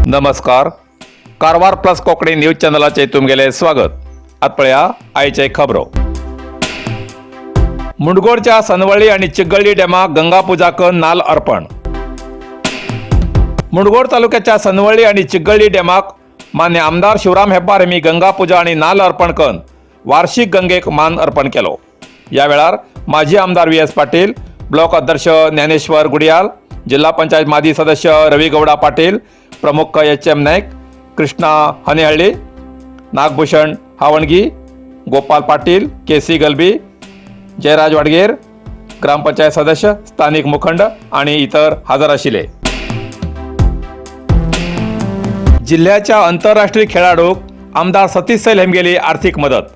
नमस्कार, Karwar plus Konkani news चॅनलाचे तुमगेले स्वागत. आत पळया आयचे खबरो. मुंडगोडच्या सनवळी आणि चिगळ्ळी डॅमाक गंगा पूजा करून नाल अर्पण. मुंडगोड तालुक्याच्या सनवळी आणि चिगळ्ळी डॅमाक मान्य आमदार शिवराम हेब्बार यांनी गंगा पूजा आणि नाल अर्पण करून वार्षिक गंगेक मान अर्पण केलो. या वेळार माजी आमदार व्ही एस पाटील, ब्लॉक अध्यक्ष ज्ञानेश्वर गुडियाल, जिल्हा पंचायत माजी सदस्य रवी गौडा पाटील, प्रमुख एच एम नाईक, कृष्णा हनेहಳ್ಳಿ, नागभूषण हावणगी, गोपाल पाटील, के सी गलबी, जयराज वाडगेर, ग्रामपंचायत सदस्य, स्थानिक मुखंड आणि इतर हजर आशिल्ले. जिल्ह्याच्या आंतरराष्ट्रीय खेळाडूक आमदार सतीश सैल हेमगेली आर्थिक मदत.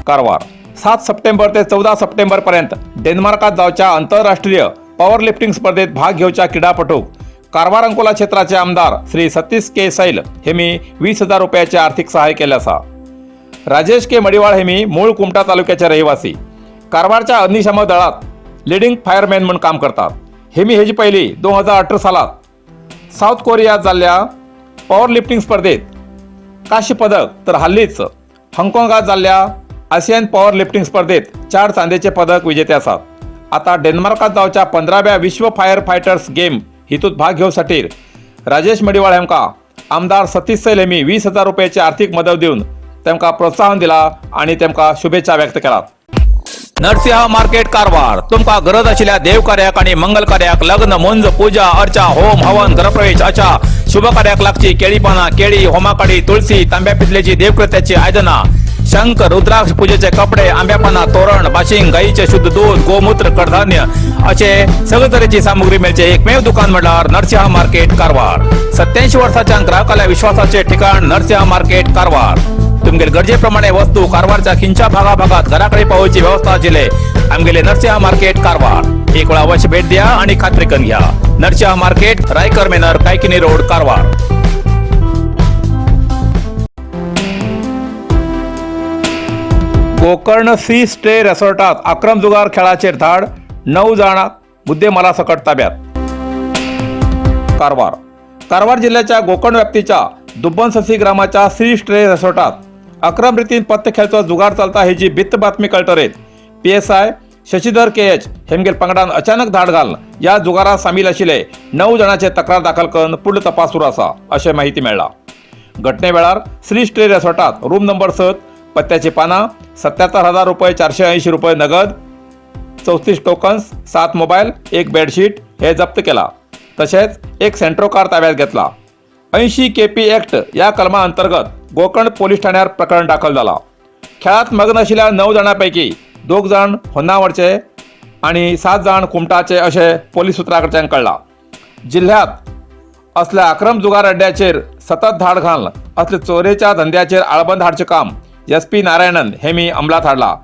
कारवार, 7 सप्टेंबर ते 14 सप्टेंबर पर्यंत डेन्मार्कात जावच्या आंतरराष्ट्रीय पॉवर लिफ्टिंग स्पर्धेत भाग घेवच्या क्रीडापटूक कारवार अंकोला क्षेत्राचे आमदार श्री सतीश के सैल हे मी 20,000 रुपयाचे आर्थिक सहाय्य केले असा. राजेश के मडिवाळ हे मी मूळ कुमठा तालुक्याचे रहिवासी, कारवारच्या अग्निशामक दळात लिडिंग फायरमॅन म्हणून काम करतात. हे मी हेजी पहिली 2018 सालात साऊथ कोरियात जाल्ल्या पॉवर लिफ्टिंग स्पर्धेत कांस्य पदक, तर हल्लीच हाँगकाँगात जाल्ल्या आशियन पॉवर लिफ्टिंग स्पर्धेत चार चांदीचे पदक विजेते आसात. आता डेन्मार्कात जावच्या 15व्या विश्व फायर फायटर्स गेम हितूत भाग घेवसाठी राजेश मडिवाळ हेमका आमदार सतीश सैल हेमी 20,000 रुपयाची आर्थिक मदत दिवन तेमकां प्रोत्साहन दिला आणि तेमकां शुभेच्छा व्यक्त केलात. नरसिंह मार्केट कारवार. तुमका गरज आशिल्ल्या देव कार्याक आणि मंगल कार्याक, लग्न, मुंज, पूजा अर्चा, होम हवन, गृहप्रवेश अशा शुभ कार्याक लागची केळी पाना, केळी, होमाकाडी, तुळशी, तांब्या पितलेची देवकृत्याची आयदना, शंख, रुद्राक्ष, पूजेचे कपडे, आंब्या पाना तोरण, बाशिंग, गाईचे शुद्ध दूध, गोमूत्र, कडधान्य असे सगळे तरेची सामुग्री मिळचे एकमेव दुकान म्हटल्यार नरसिंह मार्केट कारवार. 87 वर्षाच्या ग्राहकाला विश्वासाचे ठिकाण नरसिंह मार्केट कारवार. तुमगेल गरजेप्रमाणे वस्तू कारवारच्या खिंच्या भागाभागात घराकडे पावोवची व्यवस्था आशिल्ले आमगेले नरसिंह मार्केट कारवार. एक वेळा अवश्य भेट द्या आणि खात्री करून घ्या. नरसिंह मार्केट, रायकर मेनर, Kaikini road, Karwar. Gokarna sea stay रेसॉर्टात आक्रम जुगार खेळाचेर धाड, 9 जाण मुद्देमाला सकट ताब्यात. कारवार. कारवार जिल्ह्याच्या गोकर्ण व्याप्तीच्या दुब्बनससी ग्रामाच्या श्री स्टे रिसॉर्टात अक्रम रितीन पत्ते खेळचो जुगार चलता हेजी बित्त बातमी कळटरेत पीएसआय शशीधर के एच हेमगेल पंगडान अचानक धाड घालून या जुगारात सामील आशिल्ले 9 जाणांचे तक्रार दाखल करून पुढलो तपास सुरू आसा अशें माहिती मेळ्ळा. घटने वेळार श्री स्टे रिसॉर्टात रूम नंबर 7 पत्त्याची पानां, 77,000 रुपये, 480 रुपये नगद, 34 टोकन्स, 7 मोबाईल, एक बेडशीट हे जप्त केला. तसेच एक सेंट्रो कार ताब्यात घेतला. 80 के पी ॲक्ट या कलमा अंतर्गत गोकर्ण पोलीस ठाण्यार प्रकरण दाखल जाला. खेळात मग्न आशिल्ल्या 9 जाणांपैकी दोग जाण होन्नावरचे आणि 7 जाण कुमटाचे अशें पोलीस सुत्रां कडच्यान कळ्ळां. जिल्ह्यात असल्या आक्रम जुगार अड्ड्याचेर सतत धाड घालून असले चोरेच्या धंद्याचेर आळबंद हाडचें काम एस पी नारायणन हे मी अंमलात हाडला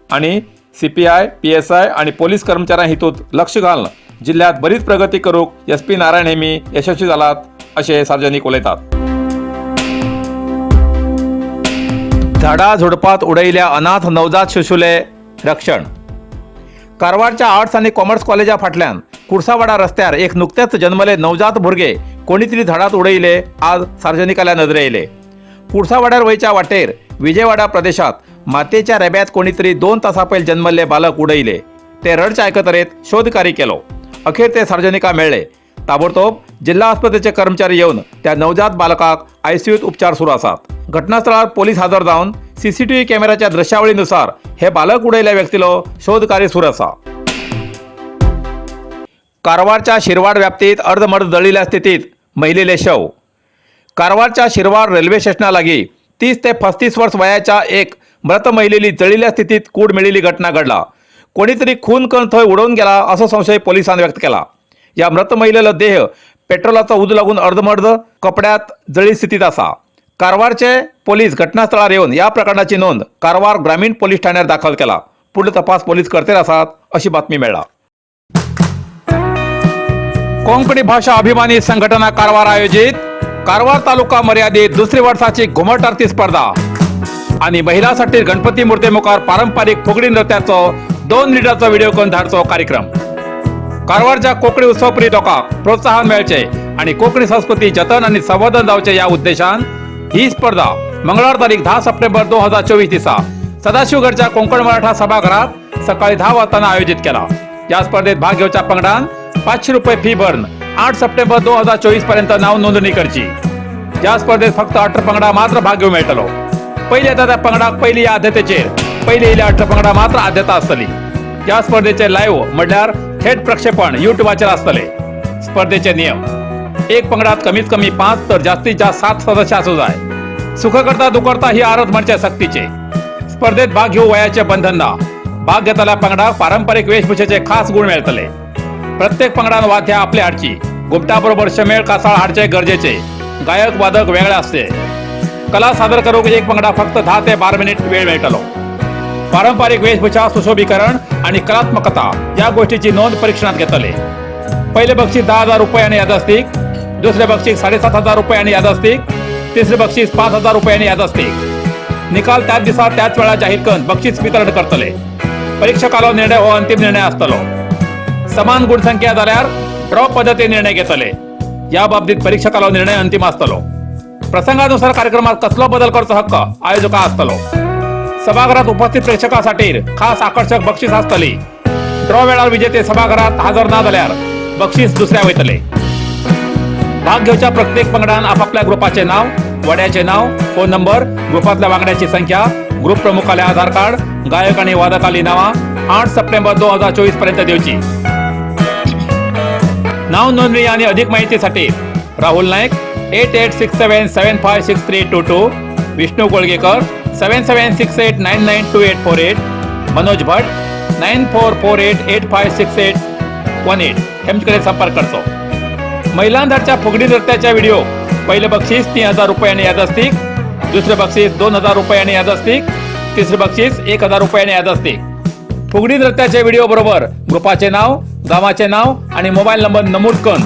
आणि सीपीआय, पीएसआय आणि पोलीस कर्मचाऱ्यां हितूत लक्ष घालून जिल्ह्यात बरीच प्रगती करूक एस पी नारायण हे मी यशस्वी जालात अशें सार्वजनिक उलयतात. झाडा झुडपात उडयल्या अनाथ नवजात शिशुले रक्षण. कारवारच्या आर्ट्स आणि कॉमर्स कॉलेजा फाटल्यान कुर्सावाडा रस्त्यार एक नुकतेच जन्मले नवजात भुरगे कोणी तरी झाडात उडयले आज सार्वजनिकाल्या नदरे येयले. कुर्सावाड्यार वयच्या वाटेर विजयवाडा प्रदेशात मातयेच्या रेब्यात कोणीतरी 2 तासां पयलीं जन्मल्ले बालक उडयले. ते रडचे आयकतरेत शोधकार्य केलो. अखेर ते सार्वजनिका मेळ्ळे. ताबडतोब जिल्हा आस्पत्रेचे कर्मचारी येवन त्या नवजात बालकाक आयसीयूत उपचार सुरू आसात. घटनास्थळार पोलीस हजर जावन सीसीटीव्ही कॅमेराच्या दृश्यावळीनुसार हे बालक उडयल्या व्यक्तीलो शोधकार्य सुरू आसा. कारवारच्या शिरवाड व्याप्तीत अर्धमर्ध जळिल्ल्या स्थितीत महिलेले शव. कारवारच्या शिरवाड रेल्वे स्टेशना लागीं 30 ते 35 वर्स वयाच्या एक मृत महिलेली जळिल्ल्या स्थितीत कूड मेळिल्ली घटना घडला. कोणीतरी खून करून थंय उडोवन गेला असो संशय पोलिसांनी व्यक्त केला. या मृत महिलेलो देह पेट्रोलाचो उजो लागून अर्धमर्ध कपड्यात जळी स्थितीत आसा. कारवारचे पोलीस घटनास्थळार येवन या प्रकरणाची नोंद कारवार ग्रामीण पोलीस ठाण्यार दाखल केला. पुढलो तपास पोलीस करतेर आसात अशी बातमी मेळ्ळा. कोंकणी भाषा अभिमानी संघटना कारवार आयोजित कारवार तालुका मर्यादित दुसरी वर्षाची घुमट आरती स्पर्धा आणि महिलांसाठी गणपती मूर्ती मुखार पारंपरिक फुगडी नृत्याचो 2 मिनिटाचो व्हिडिओ करून धाडचो कार्यक्रम. कारवारच्या कोंकणी उत्सवप्रिय लोकांक प्रोत्साहन मेळचे आणि कोकणी संस्कृती जतन आणि संवर्धन जावचे या उद्देशान ही स्पर्धा मंगळवार तारीख 10 सप्टेंबर 2024 दिसा सदाशिवगडच्या कोकण मराठा सभागृहात सकाळी 10 वाजताना आयोजित केला. या स्पर्धेत भाग घेवच्या पंगडान 500 रुपये फी भरून 8 सप्टेंबर 2024 पर्यंत नाव नोंदणी करची. या स्पर्धेत फक्त 18 पंगडा मात्र भाग घेऊ मेळटलो. पहिले येता त्या पंगडाक पहिली या आद्यतेचेर पहिले येयल्या 18 पंगडा मात्र आद्यता आसतली. या स्पर्धेचे लाईव्ह म्हणल्यार थेट प्रक्षेपण युट्यूबाचेर आसतले. स्पर्धेचे नियम: एक पंगडात कमीत कमी पाच तर जास्तीत जास्त सात सदस्य असू जाय. सुख करता दुखरता ही आरत म्हणचे सक्तीचे. स्पर्धेत भाग घेऊ वयाचे बंधन ना. भाग घेतल्या पंगडाक पारंपरिक वेशभूषेचे खास गुण मेळतले. प्रत्येक पंगडान वाद्या आपले हाडची. घुमटाबरोबर शमेळ, कासाळ हाडचे गरजेचे. गायक, वादक वेगळे असते. कला सादर करूक एक पंगडा फक्त 10 ते 12 मिनिट वेळ मेळटलो. पारंपरिक वेशभूषा, सुशोभीकरण आणि कलात्मकता या गोष्टीची नोंद परीक्षणात घेतले. पहिले बक्षीस 10,000 रुपये आणि यादस्तिक, दुसरे बक्षीस 7500 रुपये आणि यादस्तिक, तिसरे बक्षीस 5000 रुपये आणि यादस्तिक. निकाल त्याच दिसा त्याच वेळा जाहीर करून बक्षीस वितरण करतले. परीक्षकालो निर्णय हो अंतिम निर्णय असतलो. समान गुणसंख्या जाल्यार ड्रॉ पद्धतीने निर्णय घेतले. या बाबतीत परीक्षकालो निर्णय अंतिम असतलो. प्रसंगानुसार कार्यक्रमात कसलो बदल करचो हक्क आयोजका असतलो. सभागृहात उपस्थित प्रेक्षकांसाठी खास आकर्षक बक्षीस असतली. ड्रॉ वेळार विजेते सभागृहात हजर ना जाल्यार बक्षीस दुसऱ्या वयतले. भाग घेवच्या प्रत्येक पंगडान आपापल्या ग्रुपाचे नाव, वड्याचे नाव, फोन नंबर, ग्रुपातल्या वांगड्याची संख्या, ग्रुप प्रमुखाले आधार कार्ड, गायक आणि वादकाली नावा 8 सप्टेंबर 2024 पर्यंत देवची. नाव नोंदणी आणि अधिक माहितीसाठी राहुल नाईक 8867756322, विष्णू कोळगेकर 7768992848, मनोज भट 9448856818 हेमच्याकडे संपर्क करतो. महिलांधारच्या फुगडी नृत्याच्या व्हिडिओ पहिले बक्षीस 3000 रुपये आणि यादस्तिक, दुसरे बक्षीस 2000 रुपये आणि यादस्तिक, तिसरे बक्षीस 1000 रुपये आणि यादस्तिक. फुगडी नृत्याचे व्हिडिओ बरोबर ग्रुपाचे नाव, गावाचे नाव आणि मोबाईल नंबर नमूद करून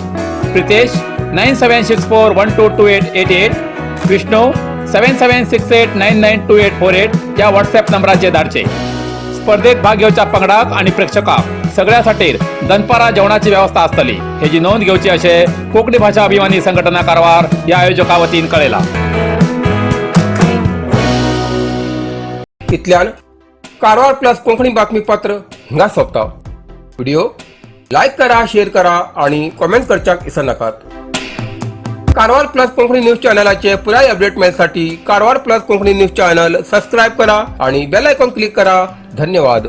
प्रितेश 9764122888, विष्णू 7768992848 या व्हॉट्सअप नंबराचे धाडचे. स्पर्धेत भाग घेवच्या पंगडाक आणि प्रेक्षकाक सगळ्यासाठी दनपारा जेवणाची व्यवस्था असतली हेजी नोंद घेवची असे कोकणी भाषा अभिमानी संघटना कारवार या आयोजका वतीन कळेला. इतल्यान कारवार प्लस कोंकणी बातमीपत्र हिंगा सोंपता. व्हिडिओ लायक करा, शेअर करा आणि कॉमेंट करच्याक विसरनाकात. कारवार प्लस कोंकणी न्यूज चॅनलाचे पुराय अपडेट मेळसाठी Karwar plus Konkani news channel subscribe करा आणि बेल आयकॉन क्लिक करा. धन्यवाद.